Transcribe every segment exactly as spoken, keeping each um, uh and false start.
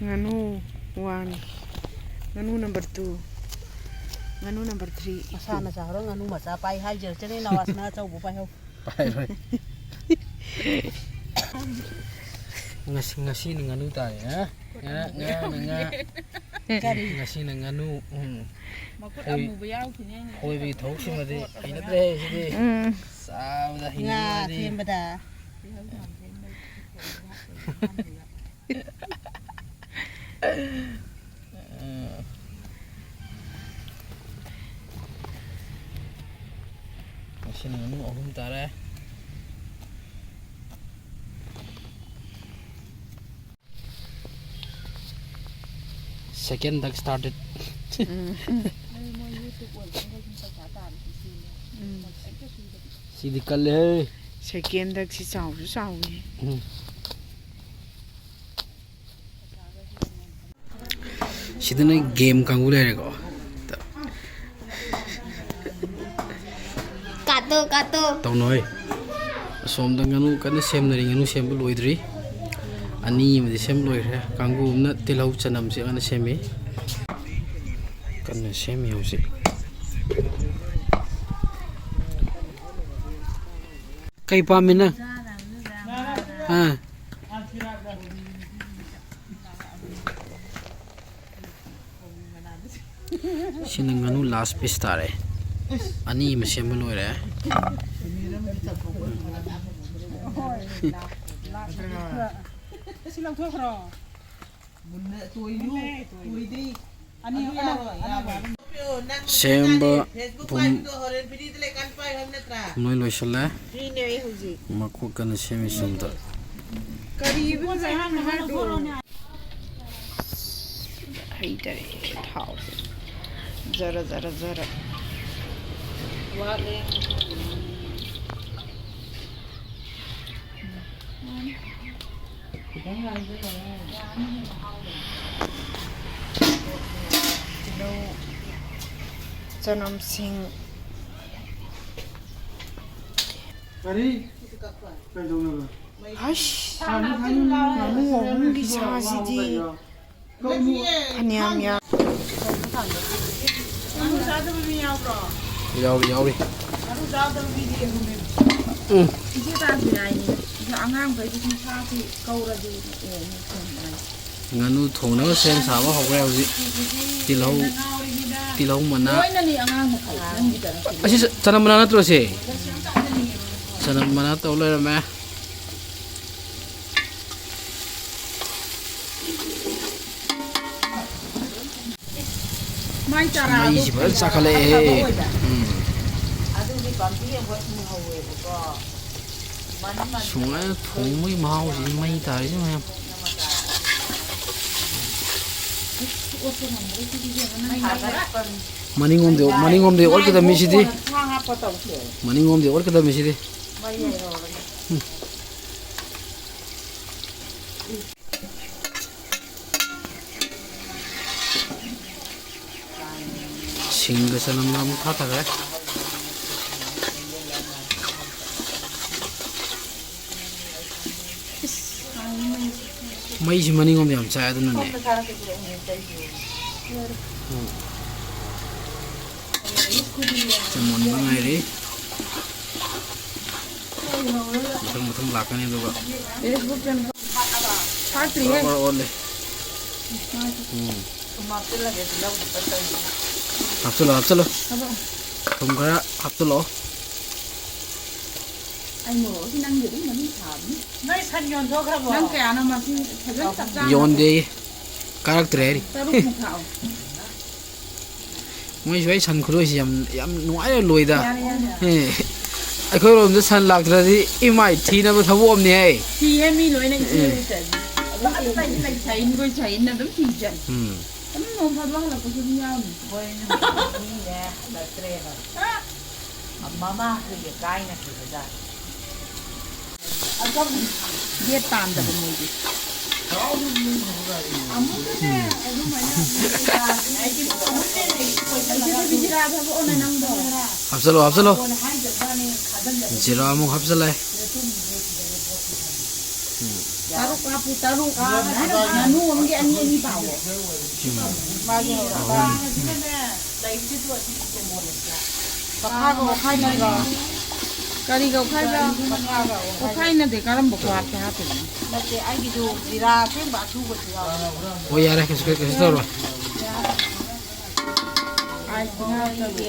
ꯉꯥꯅꯨ ꯋꯥꯟ, ꯉꯥꯅꯨ number two, ꯉꯥꯅꯨ ꯅꯝꯕꯔ ꯊ꯭ꯔꯤ꯫ ꯃꯁꯥꯅ ꯆꯥꯍꯧꯔꯣ, ꯉꯥꯅꯨ ꯃꯆꯥ ꯄꯥꯏ ꯍꯥꯏꯖꯔꯛꯆꯅꯤ, ꯅꯋꯥꯁꯅꯥ ꯑꯆꯧꯕ ꯄꯥꯏꯍꯧ꯫ ꯄꯥꯏꯔꯣꯏ꯫ ꯉꯁꯤ, ꯉꯁꯤꯅ ꯉꯥꯅꯨ ꯇꯥꯔꯦ, ꯍꯥ? ꯉꯔꯥꯡ, ꯉꯔꯥꯡꯅ ꯉꯥ꯫ ꯀꯔꯤ? ꯉꯁꯤꯅ ꯉꯥꯅꯨ꯫ ꯎꯝ꯫ ꯃꯈꯨꯠ ꯈꯣꯏ-, ꯑꯃꯨꯕ ꯌꯥꯎꯈꯤꯅꯦ꯫ ꯈꯣꯏꯕꯒꯤ ꯊꯕꯛꯁꯤꯃꯗꯤ ꯍꯩꯅꯗ꯭ꯔꯦ ꯁꯤꯗꯤ꯫ ꯎꯝ꯫ ꯆꯥꯕꯗ ꯉꯥ ꯍꯩꯅꯗ꯭ꯔꯗꯤ꯫ ꯁꯦꯝꯕꯗ꯫ ꯉꯁꯤꯅ ꯉꯥꯅꯨ ꯑꯍꯨꯝ ꯇꯥꯔꯦ꯫ Second duck started. ꯎꯝ꯫ ꯎꯝ꯫ ꯁꯤꯗꯤ ꯀꯜꯂꯦꯍꯦ꯫ Second duckꯁꯤ ꯆꯥꯎꯁꯨ ꯆꯥꯎꯋꯤ꯫ ꯎꯝ꯫ ꯁꯤꯗꯅ game ꯀꯥꯡꯕꯨ ꯂꯩꯔꯦꯀꯣ꯫ ꯀꯥꯠꯇꯣ, ꯀꯥꯠꯇꯣ꯫ ꯇꯧꯅꯣꯍꯦ꯫ ꯑꯁꯣꯝꯗ ꯉꯥꯅꯨ ꯀꯟꯅ ꯁꯦꯝꯅꯔꯤ꯫ ꯉꯥꯅꯨ ꯁꯦꯝꯕ ꯂꯣꯏꯗ꯭ꯔꯤ꯫ ꯑꯅꯤ ꯑꯃꯗꯤ ꯁꯦꯝ ꯂꯣꯏꯈ꯭ꯔꯦ꯫ ꯀꯥꯡꯕꯨ ꯑꯃꯅ ꯇꯤꯜꯍꯧ ꯆꯅꯝꯁꯦ ꯀꯟꯅ ꯁꯦꯝꯃꯤ꯫ ꯀꯟꯅ ꯁꯦꯝꯃꯤ ꯍꯧꯖꯤꯛ꯫ ꯀꯩ ꯄꯥꯝꯃꯤ ꯅꯪ? ꯑꯥ꯫ ꯁꯤꯅ ꯉꯥꯅꯨ last piece ꯇꯥꯔꯦ꯫ ꯑꯅꯤ ꯑꯃ ꯁꯦꯝꯕ ꯂꯣꯏꯔꯦ꯫ ꯁꯤ ꯂꯧꯊꯣꯛꯈ꯭ꯔꯣ꯫ ꯁꯦꯝꯕ ꯄꯨꯝ-, ꯄꯨꯝꯂꯣꯏ ꯂꯣꯏꯁꯤꯜꯂꯦ꯫ ꯃꯀꯣꯛ ꯀꯟꯅ ꯁꯦꯝꯃꯤ ꯁꯣꯝꯗ꯫ ꯍꯩꯇꯔꯦ ꯊꯥꯎꯁꯦ꯫ ꯖꯔ, ꯖꯔ, ꯖꯔ꯫ ꯇꯤꯜꯍꯧ, ꯆꯅꯝꯁꯤꯡ꯫ ꯀꯔꯤ? ꯀꯩꯗꯧꯅꯕ? ꯍꯩꯁ! ꯉꯥꯅꯨ ꯑꯍꯨꯝꯒꯤ ꯁꯥꯁꯤꯗꯤ꯫ ꯐꯅꯌꯥꯝ ꯌꯥꯝ꯫ ꯉꯥꯅꯨ ꯆꯥꯗꯕ ꯃꯤ ꯌꯥꯎꯕ꯭ꯔꯣ? ꯌꯥꯎꯔꯤ, ꯌꯥꯎꯔꯤ꯫ ꯉꯥꯅꯨ ꯆꯥꯗꯕ ꯃꯤꯗꯤ ꯌꯦꯔꯨꯝꯅꯦ꯫ ꯎꯝ꯫ ꯏꯆꯦ ꯇꯥꯟꯁꯨ ꯌꯥꯏꯅꯦ꯫ ꯑꯗꯣ ꯑꯉꯥꯡꯈꯩꯗꯤ ꯁꯨꯝ ꯁꯥꯁꯤ ꯀꯧꯔꯗꯤ ꯑꯦ, ꯃꯤ ꯊꯣꯡꯅꯉꯥꯏ꯫ ꯉꯥꯅꯨ ꯊꯣꯡꯅꯕ ꯁꯦꯝ ꯁꯥꯕ ꯍꯧꯈ꯭ꯔꯦ ꯍꯧꯖꯤꯛ꯫ ꯇꯤꯜꯍꯧ, ꯇꯤꯜꯍꯧ ꯃꯅꯥ꯫ ꯂꯣꯏꯅꯅꯤ ꯑꯉꯥꯡ ꯃꯈꯩ ꯅꯪꯒꯤꯗ ꯅꯠꯇꯦ꯫ ꯑꯁꯤ ꯆ-, ꯆꯅꯝ ꯃꯅꯥ ꯅꯠꯇ꯭ꯔꯣ ꯁꯤ? ꯆꯅꯝ ꯃꯅꯥ ꯇꯧ ꯂꯩꯔꯝꯃꯦ꯫ ꯃꯥꯏ ꯆꯥꯔꯥꯗꯣ ꯃꯩꯁꯤ ꯐꯖꯅ ꯆꯥꯈꯠꯂꯛꯑꯦꯍꯦ꯫ ꯑꯐꯕ ꯑꯣꯏꯕ꯫ ꯎꯝ꯫ ꯑꯗꯨꯒꯤ ꯄꯥꯝꯕꯤ ꯑꯃꯈꯛ ꯍꯧꯋꯦꯕꯀꯣ꯫ ꯃꯅꯤ ꯃꯅꯤ ꯁꯨꯃꯥꯏꯅ ꯊꯣꯡꯕꯒꯤ ꯃꯍꯥꯎꯁꯤꯗꯤ ꯃꯩ ꯇꯥꯔꯤꯁꯦ ꯃꯌꯥꯝ꯫ ꯃꯅꯤꯡꯂꯣꯝꯗ, ꯃꯅꯤꯡꯂꯣꯝꯗ ꯑꯣꯠꯀꯗꯕ ꯃꯤꯁꯤꯗꯤ꯫ ꯁꯥ ꯍꯥꯞꯄ ꯇꯧꯁꯦ꯫ ꯃꯅꯤꯡꯂꯣꯝꯗ ꯑꯣꯠꯀꯗꯕ ꯃꯤꯁꯤꯗꯤ꯫ ꯃꯩ ꯂꯩꯍꯧꯔꯒ꯫ ꯎꯝ꯫ ꯁꯤꯡꯒ ꯆꯅꯝꯒ ꯑꯃꯨꯛ ꯊꯥꯊꯈ꯭ꯔꯦ꯫ ꯃꯩꯁꯤ ꯃꯅꯤꯡꯂꯣꯝꯗ ꯌꯥꯝ ꯆꯥꯏ ꯑꯗꯨꯅꯅꯦ꯫ ꯎꯝ꯫ ꯃꯨꯟꯕ ꯉꯥꯏꯔꯤ꯫ ꯃꯊꯪ ꯃꯊꯪ ꯂꯥꯛꯀꯅꯤ ꯑꯗꯨꯒ ꯊꯥꯛꯇ꯭ꯔꯤꯍꯦ꯫ ꯑꯣꯔ ꯑꯣꯜꯂꯦ꯫ ꯎꯝ꯫ ꯍꯥꯞꯆꯜꯂꯣ, ꯍꯥꯞꯆꯜꯂꯣ꯫ ꯊꯨꯝ ꯈꯔ ꯍꯥꯞꯆꯜꯂꯛꯑꯣ꯫ ꯑꯩ ꯃꯣꯔꯣꯛꯁꯤ ꯅꯪꯒꯤ ꯑꯗꯨꯝ ꯃꯅꯨꯡ ꯊꯥꯕꯅꯤ꯫ ꯅꯣꯏ ꯁꯟ ꯌꯣꯟꯊꯣꯛꯈ꯭ꯔꯕꯣ? ꯅꯪ ꯀꯌꯥꯅꯣ ꯃꯁꯤꯡ ꯐꯖꯅ ꯆꯞ ꯆꯥꯅ ꯌꯣꯟꯗꯦ꯫ ꯀꯥꯔꯛꯇ꯭ꯔꯦ ꯍꯥꯏꯔꯤ꯫ ꯇꯔꯨꯛꯃꯨꯛ ꯊꯥꯛꯑꯣ꯫ ꯃꯣꯏꯁꯨ ꯑꯩ ꯁꯟ ꯈꯨꯂꯣꯏꯁꯤ ꯌꯥꯝ, ꯌꯥꯝ ꯅꯨꯡꯉꯥꯏꯅ ꯂꯣꯏꯗ꯫ ꯌꯥꯔꯦ, ꯌꯥꯔꯦ꯫ ꯑꯦ, ꯑꯩꯈꯣꯏꯔꯣꯝꯗ ꯁꯟ ꯂꯥꯛꯇ꯭ꯔꯗꯤ ꯏꯃꯥꯏ ꯊꯤꯅꯕ ꯊꯕꯛ ꯑꯃꯅꯤ ꯍꯥꯏ꯫ ꯊꯤꯌꯦ ꯃꯤ ꯂꯣꯏꯅ ꯏꯆꯦ ꯑꯦ꯫ ꯍꯣꯏ ꯆꯠꯂꯤ꯫ ꯑꯗꯨꯝ ꯂꯩ, ꯂꯩ, ꯁꯥꯏꯟ ꯈꯣꯏ ꯁꯥꯏꯟꯅ ꯑꯗꯨꯝ ꯊꯤ ꯆꯠꯂꯤ꯫ ꯎꯝ꯫ ꯑꯗꯨꯝ ꯅꯣꯡ ꯐꯥꯗꯣꯛ ꯍꯜꯂꯛꯄꯁꯨ ꯑꯗꯨꯝ ꯌꯥꯎꯅꯤ꯫ ꯃꯣꯏ ꯃꯤꯅꯦ ꯍꯜꯂꯛꯇ꯭ꯔꯦꯕ꯫ ꯃꯃꯥ ꯍꯣꯏꯒ ꯀꯥꯏꯅꯈꯤꯕꯗ꯫ ꯒꯦꯠ ꯄꯥꯟꯗꯕ ꯃꯣꯏꯗꯤ꯫ ꯍꯥꯞꯆꯜꯂꯣ, ꯍꯥꯞꯆꯜꯂꯣ꯫ ꯖꯤꯔꯥ ꯑꯃꯨꯛ ꯍꯥꯞꯆꯜꯂꯦ꯫ ꯎꯝ꯫ ꯇꯔꯨꯛ, ꯉꯥꯅꯨ ꯑꯃꯒꯤ ꯑꯅꯤ ꯑꯅꯤ ꯄꯥꯎꯑꯣ꯫ ꯃꯥꯒꯤ ꯍꯧꯔꯛꯑꯕ꯫ ꯃꯈꯥꯒ ꯑꯣꯠꯈꯥꯏꯅꯗ꯭ꯔꯣ? ꯀꯔꯤꯒ ꯑꯣꯠꯈꯥꯏꯕ? ꯃꯈꯥꯒ ꯑꯣꯠꯈꯥꯏꯅ-, ꯑꯣꯠꯈꯥꯏꯅꯗꯦ꯫ ꯀꯔꯝꯕ ꯈꯨꯍꯥꯞꯇ ꯍꯥꯞꯄꯤꯅꯣ? ꯅꯠꯇꯦ, ꯑꯩꯒꯤꯗꯨ ꯖꯤꯔꯥ ꯑꯁꯦꯡꯕ ꯑꯊꯨꯕꯁꯨ ꯌꯥꯎꯋꯦ꯫ ꯑꯣ, ꯌꯥꯔꯦ, ꯀꯩꯁꯨ, ꯀꯩꯁꯨ ꯇꯧꯔꯣꯏ꯫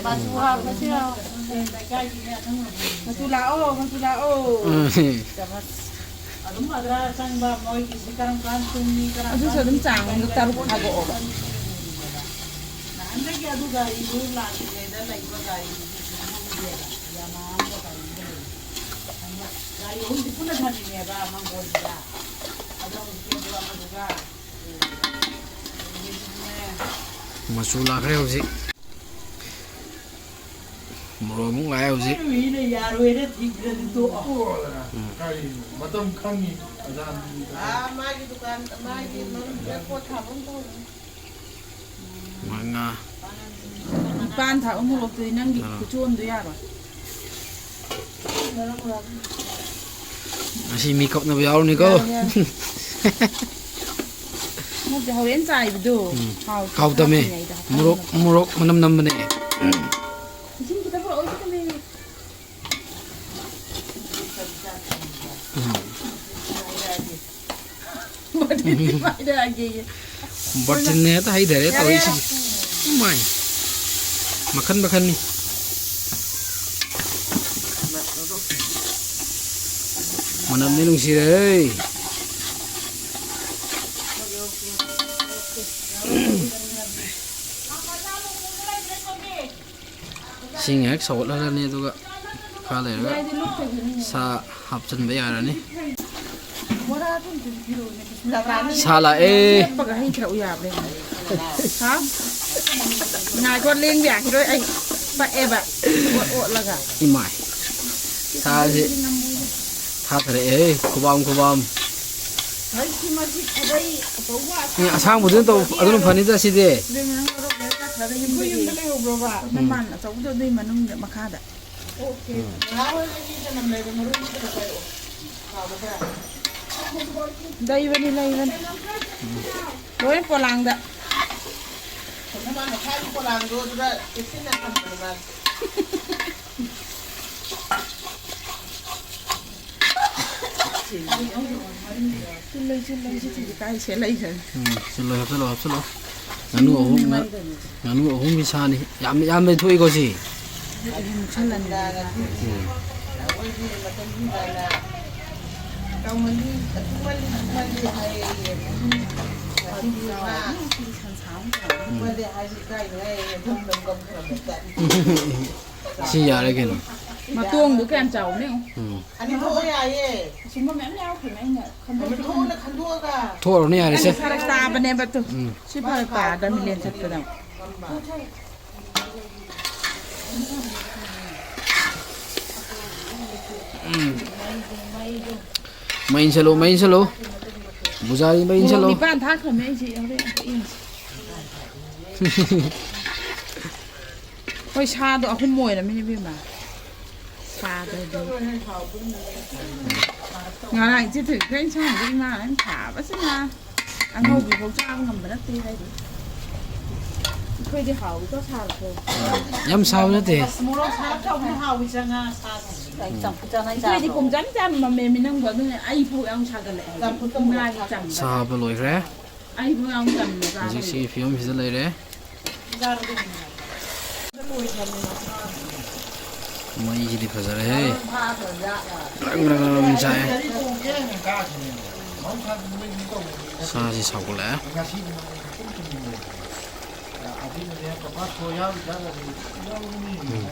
ꯃꯆꯨ ꯍꯥꯞꯄꯁꯨ ꯌꯥꯎꯋꯦ꯫ ꯃꯆꯨ ꯂꯥꯛꯑꯣ, ꯃꯆꯨ ꯂꯥꯛꯑꯣ꯫ ꯎꯝ꯫ ꯑꯗꯨꯝ ꯑꯗ꯭ꯔꯥ ꯆꯪꯕ ꯃꯣꯏꯒꯤꯁꯤ ꯀꯔꯝ ꯀꯥꯟ ꯇꯨꯝꯃꯤ, ꯀꯔꯝ ꯑꯗꯨꯁꯨ ꯀꯥꯟ ꯑꯗꯨꯝ ꯆꯥꯡ ꯑꯃꯗ ꯇꯔꯨꯛ ꯊꯥꯗꯣꯛꯑꯣꯕ꯫ ꯅꯍꯥꯟꯗꯒꯤ ꯑꯗꯨ ꯒꯥꯔꯤꯗꯨ ꯂꯥꯛꯇ꯭ꯔꯤꯉꯩꯗ ꯂꯩꯕ ꯒꯥꯔꯤꯗꯨꯗꯤ ꯈꯪꯍꯧꯗꯦꯕ꯫ ꯌꯥꯝꯃꯛꯑꯝꯕ ꯒꯥꯔꯤꯗꯨꯗ ꯂꯩ꯫ ꯒꯥꯔꯤ ꯑꯍꯨꯝꯗꯤ ꯄꯨꯟꯅ ꯊꯝꯃꯤꯅꯦꯕ ꯃꯪꯒꯣꯜꯁꯤꯗ꯫ ꯑꯗꯣ ꯍꯧꯖꯤꯛꯀꯤ ꯑꯗꯨ ꯑꯃꯗꯨꯒ ꯃꯆꯨ ꯂꯥꯛꯈ꯭ꯔꯦ ꯍꯧꯖꯤꯛ꯫ ꯃꯣꯔꯣꯛ ꯑꯃꯨꯛ ꯂꯥꯛꯑꯦ ꯍꯧꯖꯤꯛ꯫ ꯃꯤꯅ ꯌꯥꯔꯣꯏꯅ ꯊꯤꯡꯈ꯭ꯔꯗꯤ ꯇꯣꯛꯑꯣ꯫ ꯎꯝ꯫ ꯀꯔꯤꯅꯣ? ꯃꯇꯝ ꯈꯪꯉꯤ, ꯑꯖꯥ꯫ ꯑꯥ, ꯃꯥꯒꯤ ꯗꯨꯀꯥꯟ, ꯃꯥꯒꯤ ꯃꯔꯨꯞꯇ ꯄꯣꯠ ꯊꯥꯕ ꯑꯃ ꯇꯧꯕꯅꯤ꯫ ꯃꯉꯥ꯫ ꯅꯤꯄꯥꯟ ꯊꯥꯛꯑꯣ ꯃꯣꯔꯣꯛꯇꯨꯗꯤ, ꯅꯪꯒꯤ ꯑꯥ꯫ ꯈꯨꯆꯣꯟꯗꯣ ꯌꯥꯔꯣꯏ꯫ ꯉꯁꯤ ꯃꯤ ꯀꯞꯅꯕ ꯌꯥꯎꯔꯅꯤꯀꯣ꯫ ꯌꯥꯔꯦ, ꯌꯥꯔꯦ꯫ ꯅꯠꯇꯦ, ꯍꯣꯔꯦꯟ ꯆꯥꯏꯕꯗꯣ ꯎꯝ꯫ ꯍꯥꯎꯇꯦ, ꯍꯥꯎꯇꯝꯃꯦ꯫ ꯍꯥꯞꯄꯤꯉꯩꯗ ꯃꯣꯔꯣꯛ, ꯍꯥꯞꯄꯤꯉꯩꯗ꯫ ꯃꯣꯔꯣꯛ ꯃꯅꯝ ꯅꯝꯕꯅꯦ꯫ ꯏꯁꯤꯡ ꯈꯤꯇ ꯄꯨꯔꯛꯑꯣ, ꯏꯁꯤꯡ ꯈꯤꯇ ꯂꯩꯔꯦ꯫ ꯎꯝ꯫ ꯕꯥꯔꯇꯤꯟꯗꯤ ꯄꯥꯏꯔꯛꯑꯒꯦꯌꯦ꯫ ꯕꯥꯔꯇꯤꯟꯅ ꯍꯦꯛꯇ ꯍꯩꯊꯔꯦ ꯌꯥꯔꯦ, ꯇꯧꯔꯤꯁꯤ꯫ ꯌꯥꯔꯦ꯫ ꯏꯃꯥꯏ꯫ ꯃꯈꯟ ꯃꯈꯟꯅꯤ꯫ ꯃꯅꯝꯗꯤ ꯅꯨꯡꯁꯤꯔꯦꯍꯦ꯫ ꯏꯁꯤꯡ ꯍꯦꯛ ꯁꯧꯒꯠꯍꯜꯂꯅꯤ, ꯑꯗꯨꯒ ꯈꯔ ꯂꯩꯔꯒ ꯁꯥ ꯍꯥꯞꯆꯤꯟꯕ ꯌꯥꯔꯅꯤ꯫ ꯁꯥ ꯂꯥꯛꯑꯦ꯫ ꯂꯦꯞꯄꯒ ꯍꯩ ꯈꯔ ꯎ ꯌꯥꯕ꯭ꯔꯥ ꯌꯦꯡꯉꯣ꯫ ꯍꯥ? ꯉꯥꯏꯈꯣ, ꯂꯦꯡꯕ ꯌꯥꯈꯤꯔꯣꯏ ꯑꯩ꯫ ꯄꯛꯑꯦꯕ꯫ ꯑꯣꯠ ꯑꯣꯠꯂꯒ꯫ ꯏꯃꯥꯏ꯫ ꯁꯥꯁꯤ ꯊꯥꯊꯔꯛꯑꯦꯍꯦ꯫ ꯈꯨꯕꯥꯝ ꯈꯨꯕꯥꯝ꯫ ꯍꯩꯁ, ꯃꯁꯤ ꯈꯥꯕꯩ ꯑꯆꯧꯕ ꯑꯦ, ꯑꯁꯥꯡꯕꯗꯨꯅ ꯇꯧ-, ꯑꯗꯨꯅ ꯐꯅꯤꯗ ꯁꯤꯗꯤ꯫ ꯏꯕꯦꯝꯃ, ꯅꯪ ꯃꯔꯣꯛ ꯂꯩꯔ ꯆꯠꯈ꯭ꯔꯒ ꯌꯨꯝꯗꯒꯤ꯫ ꯑꯩꯈꯣꯏ ꯌꯨꯝꯗ ꯂꯩꯍꯧꯕ꯭ꯔꯣꯕ? ꯎꯝ꯫ ꯅꯃꯥꯟ ꯑꯆꯧꯕꯗꯣ ꯑꯗꯨꯏ ꯃꯅꯨꯡꯗ, ꯃꯈꯥꯗ꯫ ꯑꯣꯀꯦ꯫ ꯎꯝ꯫ ꯉꯥ ꯍꯣꯏ ꯑꯩꯒꯤ ꯆꯅꯝ ꯂꯩꯕ ꯃꯔꯨ ꯑꯃ ꯈꯛꯇ ꯄꯥꯏꯔꯛꯑꯣ꯫ ꯍꯥꯎꯒꯗ꯭ꯔꯥ? ꯂꯩꯕꯅꯤ, ꯂꯩꯕꯅꯤ꯫ ꯂꯣꯏ ꯄꯣꯂꯥꯡꯗ꯫ ꯃꯥꯅ ꯊꯥꯏꯅ ꯄꯣꯂꯥꯡꯗꯣ ꯑꯗꯨꯗ ꯆꯦꯛꯁꯤꯟꯅ ꯊꯝꯕꯅꯦ ꯃꯥꯗꯤ꯫ ꯆꯤꯜꯂꯣꯏ, ꯆꯤꯜꯂꯣꯏ, ꯁꯤꯗꯤ ꯀꯥꯏ ꯁꯦꯠꯂꯛꯏ ꯈꯪꯉꯤ꯫ ꯎꯝ, ꯆꯤꯜꯂꯣꯏ, ꯍꯥꯞꯆꯜꯂꯣ, ꯍꯥꯞꯆꯜꯂꯣ꯫ ꯉꯥꯅꯨ ꯑꯍꯨꯝꯅ, ꯉꯥꯅꯨ ꯑꯍꯨꯝꯒꯤ ꯁꯥꯅꯤ꯫ ꯌꯥꯝ, ꯌꯥꯝꯅ ꯊꯣꯛꯏꯀꯣ ꯁꯤ꯫ ꯎꯝ꯫ ꯁꯤ ꯌꯥꯔꯦ ꯀꯩꯅꯣ꯫ ꯃꯇꯣꯡꯗꯣ ꯀꯌꯥꯝ ꯆꯥꯎꯕꯅꯣ ꯌꯦꯡꯉꯣ꯫ ꯎꯝ꯫ ꯑꯅꯤ ꯊꯣꯛꯑ ꯌꯥꯏꯌꯦ꯫ ꯑꯁꯨꯝꯕ ꯃꯌꯥꯝ ꯌꯥꯎꯈꯤꯕꯅꯦ ꯑꯩꯅ ꯈꯟꯗꯣꯛ ꯊꯣꯛꯑꯅꯤ ꯌꯥꯔꯦꯁꯦ꯫ ꯐꯔꯛ ꯇꯥꯕꯅꯦꯕ ꯇꯨ꯫ ꯎꯝ꯫ ꯁꯤ ꯐꯔꯛ ꯇꯥꯗꯕꯅꯤ ꯂꯦꯟ ꯆꯠꯄꯗ꯫ ꯎꯝ꯫ ꯃꯩ ꯏꯟꯁꯜꯂꯨ, ꯃꯩ ꯏꯟꯁꯜꯂꯨ꯫ ꯕꯨꯖꯥꯔꯤ ꯃꯩ ꯃꯣꯔꯣꯛ ꯏꯟꯁꯜꯂꯨ꯫ ꯅꯤꯄꯥꯟ ꯊꯥꯛꯈ꯭ꯔꯕꯅꯦ ꯑꯩꯁꯦ, ꯍꯣꯔꯦꯟ ꯑꯝꯇ ꯌꯦꯡꯁꯤ꯫ ꯍꯣꯏ, ꯁꯥꯗꯣ ꯑꯍꯨꯝ ꯑꯣꯏꯔꯝꯃꯤꯅꯦ ꯏꯕꯦꯝꯃ꯫ ꯁꯥꯗ꯭ꯔꯗꯤ꯫ ꯉꯔꯥꯡ ꯏꯆꯦ ꯊꯣꯏꯕꯤꯒ ꯏꯟꯁꯥꯡꯗꯣ ꯏꯃꯥꯅ ꯊꯥꯕꯁꯤꯅ꯫ ꯑꯉꯧꯕꯤꯐꯥꯎ ꯆꯥꯕ ꯉꯝꯕ ꯅꯠꯇꯦ ꯍꯥꯏꯔꯤ꯫ ꯑꯩꯈꯣꯏꯗꯤ ꯍꯥꯎꯏꯀꯣ ꯁꯥꯕꯁꯦ꯫ ꯌꯥꯝ ꯁꯥꯕ ꯅꯠꯇꯦ꯫ ꯑꯁ, ꯃꯣꯔꯣꯛ ꯁꯥꯔꯞ ꯇꯧꯕꯅ ꯍꯥꯎꯏ, ꯆꯉꯥ ꯁꯥꯗꯣ꯫ ꯑꯩ ꯆꯝꯐꯨꯠ ꯆꯥꯅꯩ ꯑꯩꯈꯣꯏꯗꯤ ꯆꯥꯕꯗꯣ꯫ ꯄꯨꯡꯆꯝ ꯆꯝꯃꯝꯃꯦꯃꯤ ꯅꯪꯕꯨ, ꯑꯗꯨꯅ ꯑꯩ ꯐꯥꯎ ꯌꯥꯝ ꯁꯥꯒꯠꯂꯛꯑꯦ꯫ ꯆꯝꯐꯨꯠꯇ ꯃꯣꯔꯣꯛ ꯏꯃꯥꯒꯤ ꯊꯥꯛꯄ꯫ ꯆꯝꯕ꯫ ꯁꯥꯕ ꯂꯣꯏꯈ꯭ꯔꯦ꯫ ꯑꯩ ꯐꯥꯎ ꯌꯥꯝ ꯆꯝꯅ ꯆꯥꯔꯦ꯫ ꯍꯧꯖꯤꯛ ꯁꯤꯒꯤ ꯐꯤꯕꯝꯁꯤꯗ ꯂꯩꯔꯦ꯫ ꯃꯩꯁꯤꯗꯤ ꯐꯖꯔꯦꯍꯦ꯫ ꯕ꯭ꯔꯪ ꯕ꯭ꯔꯪ ꯕ꯭ꯔꯪ ꯆꯥꯛꯑꯦ꯫ ꯁꯥꯁꯤ ꯁꯥꯎꯒꯠꯂꯛꯑꯦ꯫ ꯎꯝ꯫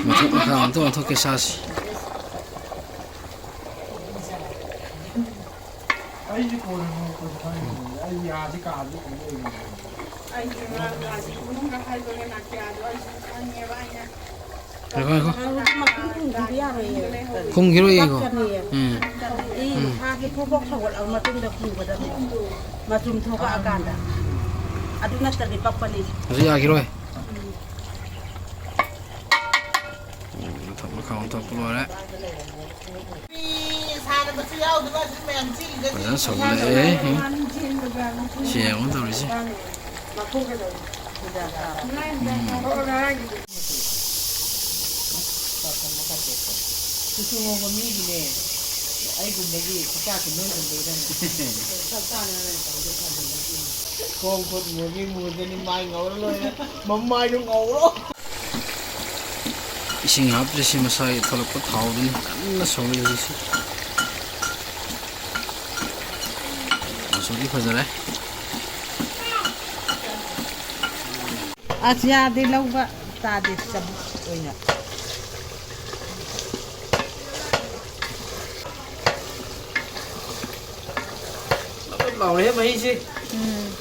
ꯃꯊꯛ ꯃꯈꯥ ꯑꯣꯟꯊꯣꯛ ꯑꯣꯟꯊꯣꯛꯀꯦ ꯁꯥꯁꯤ꯫ ꯑꯩꯁꯦ ꯀꯣꯟꯅ ꯅꯣꯡꯃ ꯀꯣꯟꯅ ꯈꯪꯉꯤꯅꯦ꯫ ꯑꯩ ꯌꯥꯁꯦ ꯀꯥꯗ ꯂꯣꯏ ꯂꯩꯔꯤꯅꯦ꯫ ꯑꯩꯁꯦ ꯉꯔꯥꯡ ꯌꯥꯁꯦ ꯏꯕꯨꯡꯒ ꯍꯥꯏꯕꯒ ꯅꯥꯀꯤꯌꯥꯗꯣ ꯑꯩꯁꯨ ꯈꯪꯉꯦꯕ ꯑꯩꯅ꯫ ꯉꯥꯏꯈꯣ, ꯉꯥꯏꯈꯣ꯫ ꯃꯔꯨꯗꯤ ꯃꯈꯨꯝ ꯈꯨꯝꯕꯤꯕ ꯌꯥꯔꯣꯏꯌꯦ꯫ ꯈꯨꯝꯈꯤꯔꯣꯏꯌꯦ, ꯉꯥꯏꯈꯣ꯫ ꯇꯠꯀꯅꯤꯌꯦ꯫ ꯎꯝ꯫ ꯏ ꯎꯝ꯫ ꯁꯥꯁꯦ ꯐꯣꯛ ꯐꯣꯛ ꯁꯧꯒꯠꯂꯕ ꯃꯇꯨꯡꯗ ꯈꯨꯝꯒꯗꯕꯅꯦ꯫ ꯃꯆꯨꯝ ꯊꯣꯛꯂꯛꯑꯀꯥꯟꯗ꯫ ꯑꯗꯨ ꯅꯠꯇ꯭ꯔꯗꯤ ꯄꯛꯄꯅꯤ꯫ ꯍꯧꯖꯤꯛ ꯌꯥꯈꯤꯔꯣꯏ꯫ ꯎꯝ, ꯊꯣꯛꯄ ꯈꯥꯎ ꯊꯣꯛꯄ ꯂꯣꯏꯔꯦ꯫ ꯃꯤ ꯁꯥꯟꯅꯕꯁꯨ ꯌꯥꯎꯗꯕ ꯑꯗꯨ ꯃꯌꯥꯝ ꯆꯦꯜꯂꯤꯗꯨꯗꯤ꯫ ꯐꯖꯅ ꯁꯧꯒꯠꯂꯛꯑꯦ꯫ ꯁꯤ ꯌꯦꯡꯉꯣ ꯇꯧꯔꯤꯁꯦ꯫ ꯎꯝ꯫ ꯀꯨꯆꯨ ꯉꯧꯕ ꯃꯤꯒꯤꯅꯦ꯫ ꯑꯩꯒꯨꯝꯕꯒꯤ ꯈꯨꯆꯥꯁꯤ ꯅꯣꯏꯒꯨꯝꯕꯩꯔꯅꯦ꯫ ꯈꯣꯡ ꯈꯨꯠ ꯃꯨꯔꯗꯤ ꯃꯨꯔꯗꯅꯤ, ꯃꯥꯏ ꯉꯧꯔ ꯂꯣꯏꯔꯦ꯫ ꯃꯃꯥꯏꯗꯨ ꯉꯧꯔꯣ꯫ ꯏꯁꯤꯡ ꯍꯥꯞꯇ꯭ꯔꯤꯁꯤ ꯃꯁꯥꯒꯤ ꯊꯣꯛꯂꯛꯄ ꯊꯥꯎꯗꯨꯅꯤ꯫ ꯀꯟꯅ ꯁꯧꯔꯤ ꯍꯧꯖꯤꯛꯁꯤ꯫ ꯃꯆꯨꯗꯤ ꯐꯖꯔꯦ꯫ ꯑꯁ, ꯌꯥꯗꯦ, ꯂꯧꯕ ꯇꯥꯗꯦ, ꯆꯕꯨꯛ ꯑꯣꯏꯅ꯫ ꯂꯥꯎꯔꯦꯍꯦ ꯃꯍꯤꯁꯤ꯫ ꯎꯝ꯫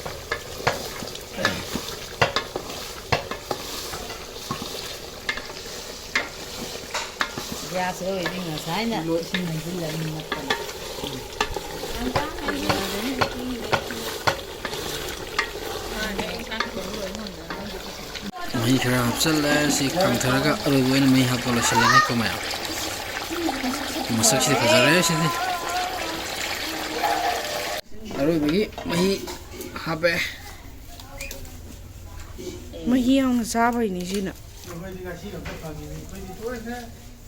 ꯒ꯭ꯌꯥꯁ ꯑꯣꯏꯔꯗꯤ ꯉꯁꯥꯏꯅ ꯏꯁꯤꯡ ꯍꯩꯖꯤꯜꯂꯅꯤ ꯅꯠꯇꯅ꯫ ꯃꯍꯤ ꯈꯔ ꯍꯥꯞꯆꯜꯂꯦ꯫ ꯁꯤ ꯀꯪꯊꯔꯒ ꯑꯔꯣꯏꯕ ꯑꯣꯏꯅ ꯃꯍꯤ ꯍꯥꯞꯄ ꯂꯣꯏꯁꯤꯜꯂꯅꯤꯀꯣ ꯃꯌꯥꯝ꯫ ꯃꯁꯛꯁꯤꯗꯤ ꯐꯖꯔꯦ ꯁꯤꯗꯤ꯫ ꯑꯔꯣꯏꯕꯒꯤ ꯃꯍꯤ ꯍꯥꯞꯄꯦ꯫ ꯃꯍꯤ ꯌꯥꯎꯅ ꯆꯥꯕꯩꯅꯤ ꯁꯤꯅ꯫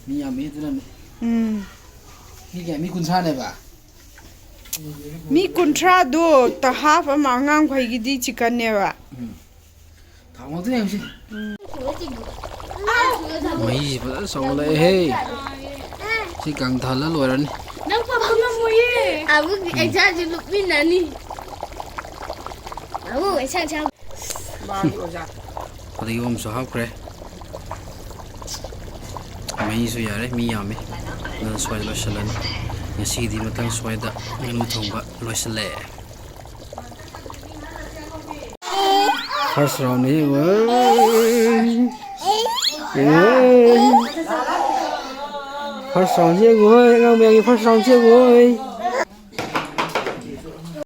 ꯃꯤ ꯌꯥꯝꯃꯤ ꯑꯗꯨꯅꯅꯦ꯫ ꯎꯝ꯫ ꯃꯤ ꯀꯌꯥ? ꯃꯤ ꯀꯨꯟꯊ꯭ꯔꯥꯅꯦꯕ? ꯃꯤ ꯀꯨꯟꯊ꯭ꯔꯥꯗꯣ ꯇ-, half ꯑꯃ ꯑꯉꯥꯡꯈꯩꯒꯤꯗꯤ chickenꯅꯦꯕ꯫ ꯎꯝ꯫ ꯊꯥꯎ ꯉꯧꯗꯣꯏꯅꯦ ꯍꯧꯖꯤꯛ꯫ ꯎꯝ꯫ ꯃꯍꯤꯁꯤ ꯐꯖꯅ ꯁꯧꯒꯠꯂꯛꯑꯦꯍꯦ꯫ ꯁꯤ ꯀꯪꯊꯍꯜꯂ ꯂꯣꯏꯔꯅꯤ꯫ ꯅꯪ ꯄꯝꯕ ꯉꯝꯃꯣꯏꯌꯦ꯫ ꯑꯕꯨꯡ, ꯑꯩ ꯆꯥꯁꯤ ꯂꯨꯞꯃꯤꯟꯅꯅꯤ꯫ ꯑꯕꯨꯡ, ꯑꯩ ꯁꯥꯡ ꯁꯥꯡ꯫ ꯃꯥꯒꯤ ꯑꯣꯖꯥ꯫ ꯐꯗꯤꯒꯣꯝꯁꯨ ꯍꯥꯞꯈ꯭ꯔꯦ꯫ ꯃꯍꯤꯁꯨ ꯌꯥꯔꯦ, ꯃꯤ ꯌꯥꯝꯃꯤ꯫ ꯑꯗꯨꯅ ꯁ꯭ꯋꯥꯏꯗ ꯂꯣꯏꯁꯤꯜꯂꯅꯤ꯫ ꯉꯁꯤꯒꯤꯗꯤ ꯃꯇꯥꯡ ꯁ꯭ꯋꯥꯏꯗ ꯉꯥꯅꯨ ꯊꯣꯡꯕ ꯂꯣꯏꯁꯤꯜꯂꯦ꯫ First round ꯅꯤ, ꯌꯦꯡꯉꯣ꯫ ꯌꯦꯡꯉꯣ꯫ First round ꯁꯤ ꯌꯦꯡꯉꯣ, ꯑꯉꯥꯡ ꯃꯌꯥꯝꯒꯤ first round ꯁꯤ ꯌꯦꯡꯉꯣ꯫